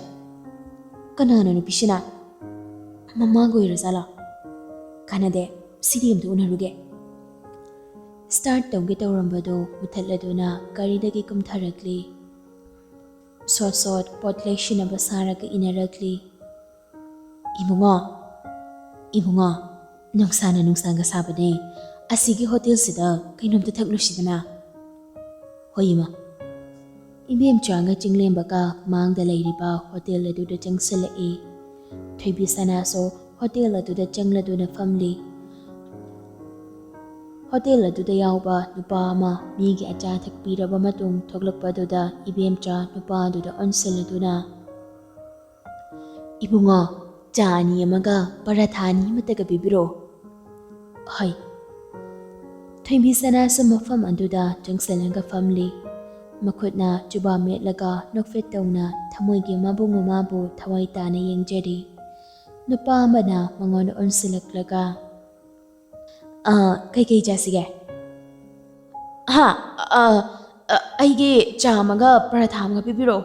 ꯀꯅꯥꯅꯣ ꯅꯨꯄꯤꯁꯤꯅ? ꯃꯃꯥꯒ ꯑꯣꯏꯔꯖꯥꯠꯂꯣ? ꯀꯥꯟꯅꯗꯦ, ꯁꯤꯗꯤ ꯑꯝꯇ ꯎꯅꯔꯨꯒꯦ꯫" Start ꯇꯧꯒꯦ ꯇꯧꯔꯝꯕꯗꯨ ꯃꯨꯊꯠꯂꯗꯨꯅ ꯒꯥꯔꯤꯗꯒꯤ ꯀꯨꯝꯊꯔꯛꯂꯤ꯫ ꯁꯣꯠ ꯁꯣꯠ ꯄꯣꯠ ꯂꯩꯁꯤꯟꯅꯕ ꯁꯥꯔꯒ ꯏꯟꯅꯔꯛꯂꯤ꯫ "ꯏꯕꯨꯡꯉꯣ, ꯏꯕꯨꯡꯉꯣ, ꯅꯨꯡꯁꯥꯅ ꯅꯨꯡꯁꯥꯒ ꯁꯥꯕꯅꯦ, ꯑꯁꯤꯒꯤ ꯍꯣꯇꯦꯜꯁꯤꯗ ꯀꯩꯅꯣꯝꯇ ꯊꯛꯂꯨꯁꯤꯗꯅ꯫" "ꯍꯣꯏ ꯏꯃꯥ꯫" ꯏꯕꯦꯝꯆꯥꯒ ꯆꯤꯡꯂꯦꯝꯕꯒ ꯃꯥꯡꯗ ꯂꯩꯔꯤꯕ ꯍꯣꯇꯦꯜ ꯑꯗꯨꯗ ꯆꯪꯁꯤꯜꯂꯛꯏ꯫ ꯊꯣꯏꯕꯤ ꯁꯅꯥꯁꯨ ꯍꯣꯇꯦꯜ ꯑꯗꯨꯗ ꯆꯪꯂꯗꯨꯅ ꯐꯝꯂꯤ꯫ ꯍꯣꯇꯦꯜ ꯑꯗꯨꯗ ꯌꯥꯎꯕ ꯅꯨꯄꯥ ꯑꯃ ꯃꯤꯒꯤ ꯑꯆꯥ ꯑꯊꯛ ꯄꯤꯔꯕ ꯃꯇꯨꯡ ꯊꯣꯛꯂꯛꯄꯗꯨꯗ ꯏꯕꯦꯝꯆꯥ ꯅꯨꯄꯥ ꯑꯗꯨꯗ ꯑꯣꯟꯁꯤꯜꯂꯗꯨꯅ, "ꯏꯕꯨꯡꯉꯣ, ꯆꯥ ꯑꯅꯤ ꯑꯃꯒ ꯄꯔꯥꯊꯥ ꯑꯅꯤ ꯑꯃꯠꯇꯒ ꯄꯤꯕꯤꯔꯛꯑꯣ꯫" "ꯍꯣꯏ꯫" ꯊꯣꯏꯕꯤ ꯁꯅꯥꯁꯨ ꯃꯐꯝ ꯑꯗꯨꯗ ꯆꯪꯁꯤꯜꯂꯒ ꯐꯝꯂꯤ꯫ ꯃꯈꯨꯠꯅ ꯆꯨꯕꯥ ꯃꯦꯠꯂꯒ ꯅꯣꯛꯐꯦꯠ ꯇꯧꯅ ꯊꯃꯣꯏꯒꯤ ꯃꯕꯨꯡ ꯃꯃꯥꯕꯨ ꯊꯋꯥꯏ ꯇꯥꯅ ꯌꯦꯡꯖꯔꯤ꯫ ꯅꯨꯄꯥ ꯑꯃꯅ ꯃꯉꯣꯟꯗ ꯑꯣꯟꯁꯤꯜꯂꯛꯂꯒ, "ꯑ, ꯀꯩꯀꯩ ꯆꯥꯁꯤꯒꯦ?" "ꯍꯥ? ꯑ, ꯑ, ꯑꯩꯒꯤ ꯆꯥ ꯑꯃꯒ ꯄꯔꯥꯊꯥ ꯑꯃꯒ ꯄꯤꯕꯤꯔꯛꯑꯣ꯫"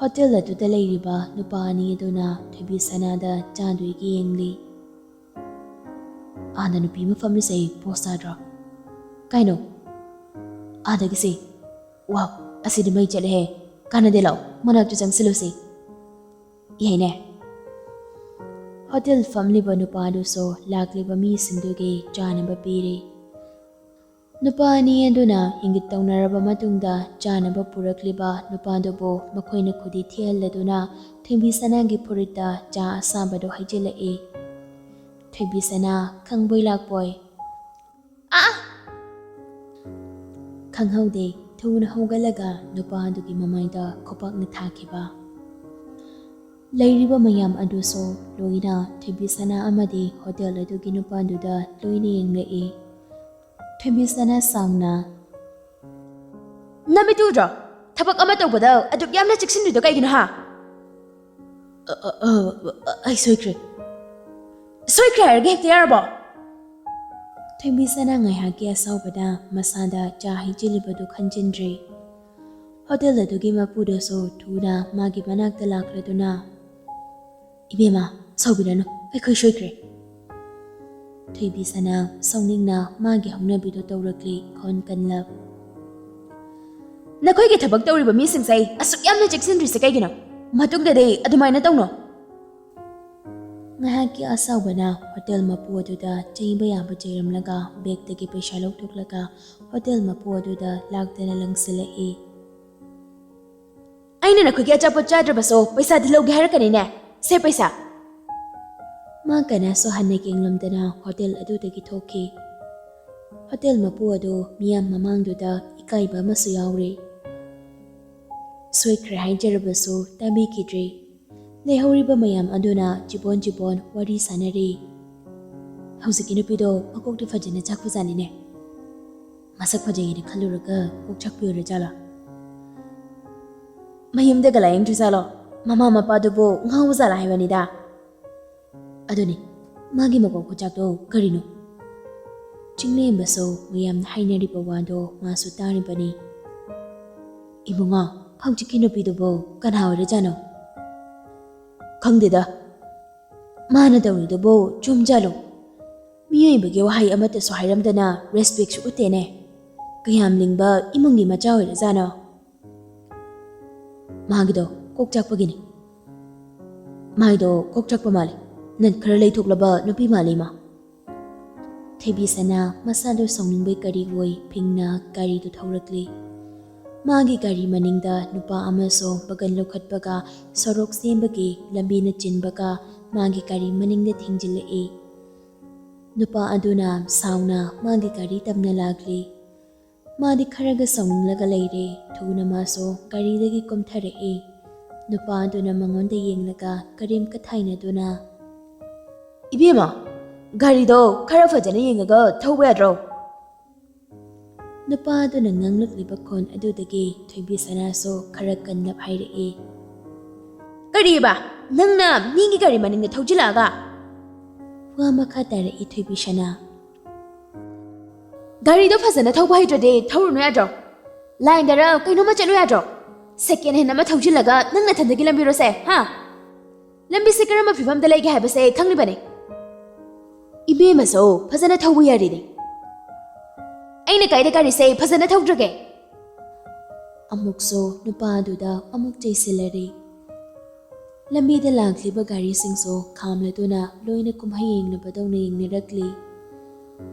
ꯍꯣꯇꯦꯜ ꯑꯗꯨꯗ ꯂꯩꯔꯤꯕ ꯅꯨꯄꯥ ꯑꯅꯤ ꯑꯗꯨꯅ ꯊꯣꯏꯕꯤ ꯁꯅꯥꯗ ꯆꯥꯗꯣꯏꯒꯤ ꯌꯦꯡꯂꯤ꯫ "ꯑꯥꯗ ꯅꯨꯄꯤ ꯑꯃ ꯐꯝꯂꯤꯁꯦ ꯄꯣꯁ ꯇꯥꯗ꯭ꯔꯣ?" "ꯀꯥꯏꯅꯣ?" "ꯑꯥꯗꯒꯤꯁꯦ꯫" "ꯋꯥꯎ, ꯑꯁꯤꯗꯤ ꯃꯩ ꯆꯠꯂꯦꯍꯦ꯫ ꯀꯥꯟꯅꯗꯦ, ꯂꯥꯛꯑꯣ, ꯃꯅꯥꯛꯇ ꯆꯪꯁꯤꯜꯂꯨꯁꯤ꯫" "ꯌꯥꯏꯅꯦ꯫" ꯍꯣꯇꯦꯜ ꯐꯝꯂꯤꯕ ꯅꯨꯄꯥꯗꯨꯁꯨ ꯂꯥꯛꯂꯤꯕ ꯃꯤꯁꯤꯡꯗꯨꯒꯤ ꯆꯥꯅꯕ ꯄꯤꯔꯤ꯫ ꯅꯨꯄꯥ ꯑꯅꯤ ꯑꯗꯨꯅ ꯏꯪꯒꯤꯠ ꯇꯧꯅꯔꯕ ꯃꯇꯨꯡꯗ ꯆꯥꯅꯕ ꯄꯨꯔꯛꯂꯤꯕ ꯅꯨꯄꯥꯗꯨꯕꯨ ꯃꯈꯣꯏꯅ ꯈꯨꯗꯤ ꯊꯤꯍꯜꯂꯗꯨꯅ ꯊꯣꯏꯕꯤ ꯁꯅꯥꯒꯤ ꯐꯨꯔꯤꯠꯇ ꯆꯥ ꯑꯁꯥꯕꯗꯨ ꯍꯩꯖꯤꯜꯂꯛꯏ꯫ ꯊꯣꯏꯕꯤ ꯁꯅꯥ ꯈꯪꯕꯣꯏ ꯂꯥꯛꯄꯣꯏ, "ꯑꯥ!" ꯈꯪꯍꯧꯗꯦ, ꯊꯨꯅ ꯍꯧꯒꯠꯂꯒ ꯅꯨꯄꯥ ꯑꯗꯨꯒꯤ ꯃꯃꯥꯏꯗ ꯈꯨꯄꯥꯛꯅ ꯊꯥꯈꯤꯕ꯫ ꯂꯩꯔꯤꯕ ꯃꯌꯥꯝ ꯑꯗꯨꯁꯨ ꯂꯣꯏꯅ ꯊꯣꯏꯕꯤꯁꯅꯥ ꯑꯃꯗꯤ ꯍꯣꯇꯦꯜ ꯑꯗꯨꯒꯤ ꯅꯨꯄꯥꯗꯨꯗ ꯂꯣꯏꯅ ꯌꯦꯡꯂꯛꯏ꯫ ꯊꯣꯏꯕꯤꯁꯅꯥ ꯁꯥꯎꯅ, "ꯅꯃꯤꯠꯇꯨ ꯎꯗ꯭ꯔꯣ? ꯊꯕꯛ ꯑꯃ ꯇꯧꯕꯗ ꯑꯗꯨꯛ ꯌꯥꯝꯅ ꯆꯦꯛꯁꯤꯟꯗ꯭ꯔꯤꯗꯣ ꯀꯩꯒꯤꯅꯣ, ꯍꯥ?" "ꯑ, ꯑ, ꯑ, ꯑ, ꯑꯩ ꯁꯣꯏꯈ꯭ꯔꯦ꯫ ꯁꯣꯏꯈ꯭ꯔꯦ ꯍꯥꯏꯔꯒ ꯍꯦꯛꯇ ꯌꯥꯔꯕꯣ?" ꯊꯣꯏꯕꯤꯁꯅꯥ ꯉꯥꯏꯍꯥꯛꯀꯤ ꯑꯁꯥꯎꯕꯗ ꯃꯁꯥꯗ ꯆꯥ ꯍꯩꯖꯤꯜꯂꯤꯕꯗꯨ ꯈꯟꯖꯤꯟꯗ꯭ꯔꯦ꯫ ꯍꯣꯇꯦꯜ ꯑꯗꯨꯒꯤ ꯃꯄꯨꯗꯨꯁꯨ ꯊꯨꯅ ꯃꯥꯒꯤ ꯃꯅꯥꯛꯇ ꯂꯥꯛꯂꯗꯨꯅ, "ꯏꯕꯦꯝꯃ, ꯁꯥꯎꯕꯤꯔꯅꯨ, ꯑꯩꯈꯣꯏ ꯁꯣꯏꯈ꯭ꯔꯦ꯫" ꯊꯣꯏꯕꯤꯁꯅꯥ ꯁꯥꯎꯅꯤꯡꯅ ꯃꯥꯒꯤ ꯍꯧꯅꯕꯤꯗꯨ ꯇꯧꯔꯛꯂꯤ꯫ ꯈꯣꯟ ꯀꯟꯂꯞ, "ꯅꯈꯣꯏꯒꯤ ꯊꯕꯛ ꯇꯧꯔꯤꯕ ꯃꯤꯁꯤꯡꯁꯦ ꯑꯁꯨꯛ ꯌꯥꯝꯅ ꯆꯦꯛꯁꯤꯟꯗ꯭ꯔꯤꯁꯦ ꯀꯩꯒꯤꯅꯣ? ꯃꯇꯨꯡꯗꯗꯤ ꯑꯗꯨꯃꯥꯏꯅ ꯇꯧꯅꯣ꯫" ꯉꯥꯏꯍꯥꯛꯀꯤ ꯑꯁꯥꯎꯕꯅ ꯍꯣꯇꯦꯜ ꯃꯄꯨ ꯑꯗꯨꯗ ꯆꯩꯕ ꯌꯥꯕ ꯆꯩꯔꯝꯂꯒ ꯕꯦꯒꯇꯒꯤ ꯄꯩꯁꯥ ꯂꯧꯊꯣꯛꯂꯒ ꯍꯣꯇꯦꯜ ꯃꯄꯨ ꯑꯗꯨꯗ ꯂꯥꯛꯇꯅ ꯂꯪꯁꯤꯜꯂꯛꯏ꯫ "ꯑꯩꯅ ꯅꯈꯣꯏꯒꯤ ꯑꯆꯥꯄꯣꯠ ꯆꯥꯗ꯭ꯔꯕꯁꯨ ꯄꯩꯁꯥꯗꯤ ꯂꯧꯒꯦ ꯍꯥꯏꯔꯛꯀꯅꯤꯅꯦ꯫ ꯁꯦ ꯄꯩꯁꯥ꯫" ꯃꯥ ꯀꯅꯥꯁꯨ ꯍꯟꯅ ꯌꯦꯡꯂꯝꯗꯅ ꯍꯣꯇꯦꯜ ꯑꯗꯨꯗꯒꯤ ꯊꯣꯛꯈꯤ꯫ ꯍꯣꯇꯦꯜ ꯃꯄꯨ ꯑꯗꯨ ꯃꯤꯌꯥꯝ ꯃꯃꯥꯡꯗꯨꯗ ꯏꯀꯥꯏꯕ ꯑꯃꯁꯨ ꯌꯥꯎꯔꯤ꯫ ꯁꯣꯏꯈ꯭ꯔꯦ ꯍꯥꯏꯖꯔꯕꯁꯨ ꯇꯥꯕꯤꯈꯤꯗ꯭ꯔꯦ꯫ ꯂꯩꯍꯧꯔꯤꯕ ꯃꯌꯥꯝ ꯑꯗꯨꯅ ꯆꯤꯕꯣꯟ ꯆꯤꯕꯣꯟ ꯋꯥꯔꯤ ꯁꯥꯅꯔꯤ꯫ "ꯍꯧꯖꯤꯛꯀꯤ ꯅꯨꯄꯤꯗꯣ ꯃꯀꯣꯛꯇꯤ ꯐꯖꯅ ꯆꯥꯛꯄꯖꯥꯠꯅꯤꯅꯦ꯫ ꯃꯁꯛ ꯐꯖꯩꯌꯦꯅ ꯈꯜꯂꯨꯔꯒ ꯀꯣꯛ ꯆꯥꯛꯄꯤ ꯑꯣꯏꯔꯖꯥꯠꯂꯣ? ꯃꯌꯨꯝꯗꯒ ꯂꯥꯌꯦꯡꯗ꯭ꯔꯤꯖꯥꯠꯂꯣ? ꯃꯃꯥ ꯃꯄꯥꯗꯨꯕꯨ ꯉꯥꯎꯕꯖꯥꯠꯂ ꯍꯥꯏꯕꯅꯤꯗ꯫ ꯑꯗꯨꯅꯤ, ꯃꯥꯒꯤ ꯃꯀꯣꯛ ꯈꯨꯆꯥꯛꯇꯣ ꯀꯔꯤꯅꯣ?" ꯆꯤꯡꯂꯦꯝꯕꯁꯨ ꯃꯌꯥꯝꯅ ꯍꯥꯏꯅꯔꯤꯕ ꯋꯥꯗꯣ ꯃꯥꯁꯨ ꯇꯥꯔꯤꯕꯅꯤ꯫ "ꯏꯕꯨꯡꯉꯣ, ꯍꯧꯖꯤꯛꯀꯤ ꯅꯨꯄꯤꯗꯨꯕꯨ ꯀꯅꯥ ꯑꯣꯏꯔꯖꯥꯠꯅꯣ? ꯈꯪꯗꯦꯗ, ꯃꯥꯅ ꯇꯧꯔꯤꯗꯨꯕꯨ ꯆꯨꯝꯖꯥꯠꯂꯣ? ꯃꯤꯑꯣꯏꯕꯒꯤ ꯋꯥꯍꯩ ꯑꯃꯠꯇꯁꯨ ꯍꯥꯏꯔꯝꯗꯅ ꯔꯦꯁꯄꯦꯛꯁꯨ ꯎꯠꯇꯦꯅꯦ꯫ ꯀꯌꯥꯝ ꯂꯤꯡꯕ ꯏꯃꯨꯡꯒꯤ ꯃꯆꯥ ꯑꯣꯏꯔꯖꯥꯠꯅꯣ?" "ꯃꯥꯒꯤꯗꯣ ꯀꯣꯛ ꯆꯥꯛꯄꯒꯤꯅꯤ꯫ ꯃꯥꯏꯗꯣ ꯀꯣꯛ ꯆꯥꯛꯄ ꯃꯥꯜꯂꯤ꯫ ꯅꯠ ꯈꯔ ꯂꯩꯊꯣꯛꯂꯕ ꯅꯨꯄꯤ ꯃꯥꯜꯂꯤ ꯃꯥ꯫" ꯊꯣꯏꯕꯤꯁꯅꯥ ꯃꯁꯥꯗꯣ ꯁꯥꯎꯅꯤꯡꯕꯩ ꯀꯔꯤ ꯑꯣꯏ ꯐꯤꯡꯅ ꯒꯥꯔꯤꯗꯨ ꯊꯧꯔꯛꯂꯤ꯫ ꯃꯥꯒꯤ ꯒꯥꯔꯤ ꯃꯅꯤꯡꯗ ꯅꯨꯄꯥ ꯑꯃꯁꯨ ꯕꯒꯟ ꯂꯧꯈꯠꯄꯒ ꯁꯣꯔꯣꯛ ꯁꯦꯝꯕꯒꯤ ꯂꯝꯕꯤꯅ ꯆꯤꯟꯕꯒ ꯃꯥꯒꯤ ꯒꯥꯔꯤ ꯃꯅꯤꯡꯗ ꯊꯦꯡꯖꯤꯜꯂꯛꯏ꯫ ꯅꯨꯄꯥ ꯑꯗꯨꯅ ꯁꯥꯎꯅ ꯃꯥꯒꯤ ꯒꯥꯔꯤ ꯇꯝꯅ ꯂꯥꯛꯂꯤ꯫ ꯃꯥꯗꯤ ꯈꯔꯒ ꯁꯥꯎꯅꯤꯡꯂꯒ ꯂꯩꯔꯦ꯫ ꯊꯨꯅ ꯃꯥꯁꯨ ꯒꯥꯔꯤꯗꯒꯤ ꯀꯨꯝꯊꯔꯛꯏ꯫ ꯅꯨꯄꯥ ꯑꯗꯨꯅ ꯃꯉꯣꯟꯗ ꯌꯦꯡꯂꯒ ꯀꯔꯤꯝꯀ ꯊꯥꯏꯅꯗꯨꯅ, "ꯏꯕꯦꯝꯃ, ꯒꯥꯔꯤꯗꯣ ꯈꯔ ꯐꯖꯅ ꯌꯦꯡꯉꯒ ꯊꯧꯕ ꯌꯥꯗ꯭ꯔꯣ?" ꯅꯨꯄꯥ ꯑꯗꯨꯅ ꯉꯥꯡꯂꯛꯂꯤꯕ ꯈꯣꯟ ꯑꯗꯨꯗꯒꯤ ꯊꯣꯏꯕꯤ ꯁꯅꯥꯁꯨ ꯈꯔ ꯀꯟꯅ ꯍꯥꯏꯔꯛꯏ, "ꯀꯔꯤꯕ? ꯅꯪꯅ ꯃꯤꯒꯤ ꯒꯥꯔꯤ ꯃꯅꯤꯡꯗ ꯊꯧꯖꯤꯜꯂꯛꯑꯒ?" ꯋꯥ ꯃꯈꯥ ꯇꯥꯔꯛꯏ ꯊꯣꯏꯕꯤ ꯁꯅꯥ, "ꯒꯥꯔꯤꯗꯣ ꯐꯖꯅ ꯊꯧꯕ ꯍꯩꯇ꯭ꯔꯗꯤ ꯊꯧꯔꯨꯅꯨ ꯌꯥꯗ꯭ꯔꯣ? ꯂꯥꯏꯟꯗꯔ ꯀꯩꯅꯣꯝꯃ ꯆꯠꯂꯨ ꯌꯥꯗ꯭ꯔꯣ? ꯁꯦꯀꯦꯟ ꯍꯦꯟ ꯑꯃ ꯊꯧꯖꯤꯜꯂꯒ ꯅꯪ ꯅꯊꯟꯗꯒꯤ ꯂꯝꯕꯤꯔꯣꯁꯦ, ꯍꯥ? ꯂꯝꯕꯤꯁꯦ ꯀꯔꯝꯕ ꯐꯤꯕꯝꯗ ꯂꯩꯒꯦ ꯍꯥꯏꯕꯁꯦ ꯈꯪꯂꯤꯕꯅꯤ꯫ ꯏꯕꯦꯝꯃꯁꯨ ꯐꯖꯅ ꯊꯧꯕ ꯌꯥꯔꯤꯅꯤ꯫ ꯑꯩꯅ ꯀꯥꯏꯗ ꯒꯥꯔꯤꯁꯦ ꯐꯖꯅ ꯊꯧꯗ꯭ꯔꯒꯦ?" ꯑꯃꯨꯛꯁꯨ ꯅꯨꯄꯥ ꯑꯗꯨꯗ ꯑꯃꯨꯛ ꯆꯩꯁꯤꯜꯂꯔꯤ꯫ ꯂꯝꯕꯤꯗ ꯂꯥꯛꯂꯤꯕ ꯒꯥꯔꯤꯁꯤꯡꯁꯨ ꯈꯥꯝꯂꯗꯨꯅ ꯂꯣꯏꯅ ꯀꯨꯝꯍꯩ ꯌꯦꯡꯅꯕꯗꯧꯅ ꯌꯦꯡꯅꯔꯛꯂꯤ꯫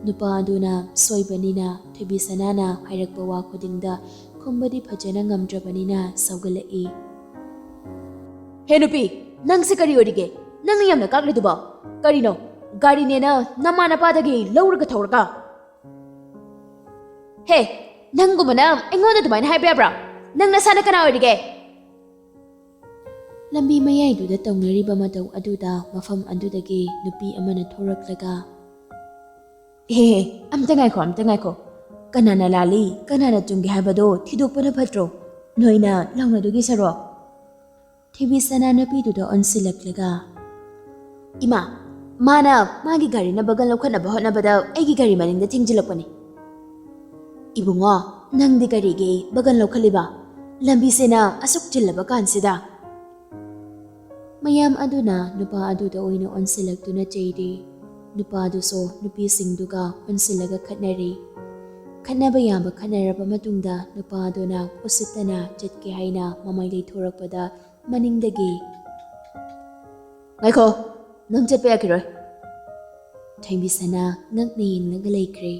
ꯅꯨꯄꯥ ꯑꯗꯨꯅ ꯁꯣꯏꯕꯅꯤꯅ ꯊꯣꯏꯕꯤ ꯁꯅꯥꯅ ꯍꯥꯏꯔꯛꯄ ꯋꯥ ꯈꯨꯗꯤꯡꯗ ꯈꯨꯝꯕꯗꯤ ꯐꯖꯅ ꯉꯝꯗ꯭ꯔꯕꯅꯤꯅ ꯁꯧꯒꯠꯂꯛꯏ꯫ "ꯍꯦ ꯅꯨꯄꯤ, ꯅꯪꯁꯦ ꯀꯔꯤ ꯑꯣꯏꯔꯤꯒꯦ? ꯅꯪꯅ ꯌꯥꯝꯅ ꯀꯥꯛꯂꯤꯗꯨꯕꯣ? ꯀꯔꯤꯅꯣ? ꯒꯥꯔꯤꯅꯦꯅ ꯅꯃꯥ ꯅꯄꯥꯗꯒꯤ ꯂꯧꯔꯒ ꯊꯧꯔꯒ? ꯍꯦ, ꯅꯪꯒꯨꯝꯕꯅ ꯑꯩꯉꯣꯟꯗ ꯑꯗꯨꯃꯥꯏꯅ ꯍꯥꯏꯕ ꯌꯥꯕ꯭ꯔꯥ? ꯅꯪ ꯅꯁꯥꯅ ꯀꯅꯥ ꯑꯣꯏꯔꯤꯒꯦ?" ꯂꯝꯕꯤ ꯃꯌꯥꯏꯗꯨꯗ ꯇꯧꯅꯔꯤꯕ ꯃꯇꯧ ꯑꯗꯨꯗ ꯃꯐꯝ ꯑꯗꯨꯗꯒꯤ ꯅꯨꯄꯤ ꯑꯃꯅ ꯊꯣꯔꯛꯂꯒ, "ꯑꯦ, ꯑꯝꯇ ꯉꯥꯏꯈꯣ, ꯑꯝꯇ ꯉꯥꯏꯈꯣ꯫ ꯀꯅꯥꯅ ꯂꯥꯜꯂꯤ, ꯀꯅꯥꯅ ꯆꯨꯝꯒꯦ ꯍꯥꯏꯕꯗꯣ ꯊꯤꯗꯣꯛꯄꯅ ꯐꯠꯇ꯭ꯔꯣ? ꯅꯣꯏꯅ ꯂꯥꯎꯅꯗꯨꯒꯤ ꯁꯔꯨꯛ?" ꯊꯣꯏꯕꯤ ꯁꯅꯥ ꯅꯨꯄꯤꯗꯨꯗ ꯑꯣꯟꯁꯤꯜꯂꯛꯂꯒ, "ꯏꯃꯥ, ꯃꯥꯅ ꯃꯥꯒꯤ ꯒꯥꯔꯤꯅ ꯕꯒꯜ ꯂꯧꯈꯠꯅꯕ ꯍꯣꯠꯅꯕꯗ ꯑꯩꯒꯤ ꯒꯥꯔꯤ ꯃꯅꯤꯡꯗ ꯊꯤꯡꯖꯤꯜꯂꯛꯄꯅꯤ꯫ ꯏꯕꯨꯡꯉꯣ, ꯅꯪꯗꯤ ꯀꯔꯤꯒꯤ ꯕꯒꯜ ꯂꯧꯈꯠꯂꯤꯕ? ꯂꯝꯕꯤꯁꯤꯅ ꯑꯁꯨꯛ ꯆꯤꯜꯂꯕ ꯀꯥꯟꯁꯤꯗ?" ꯃꯌꯥꯝ ꯑꯗꯨꯅ ꯅꯨꯄꯥ ꯑꯗꯨꯗ ꯑꯣꯏꯅ ꯑꯣꯟꯁꯤꯜꯂꯛꯇꯨꯅ ꯆꯩꯔꯤ꯫ ꯅꯨꯄꯥꯗꯨꯁꯨ ꯅꯨꯄꯤꯁꯤꯡꯗꯨꯒ ꯑꯣꯟꯁꯤꯜꯂꯒ ꯈꯠꯅꯔꯤ꯫ ꯈꯠꯅꯕ ꯌꯥꯕ ꯈꯠꯅꯔꯕ ꯃꯇꯨꯡꯗ ꯅꯨꯄꯥ ꯑꯗꯨꯅ ꯎꯁꯤꯠꯇꯅ ꯆꯠꯀꯦ ꯍꯥꯏꯅ ꯃꯃꯥꯏ ꯂꯩꯊꯣꯔꯛꯄꯗ ꯃꯅꯤꯡꯗꯒꯤ, "ꯉꯥꯏꯈꯣ, ꯅꯪ ꯆꯠꯄ ꯌꯥꯈꯤꯔꯣꯏ!" ꯊꯣꯏꯕꯤ ꯁꯅꯥ ꯉꯛꯅ ꯌꯦꯡꯂꯒ ꯂꯩꯈ꯭ꯔꯦ꯫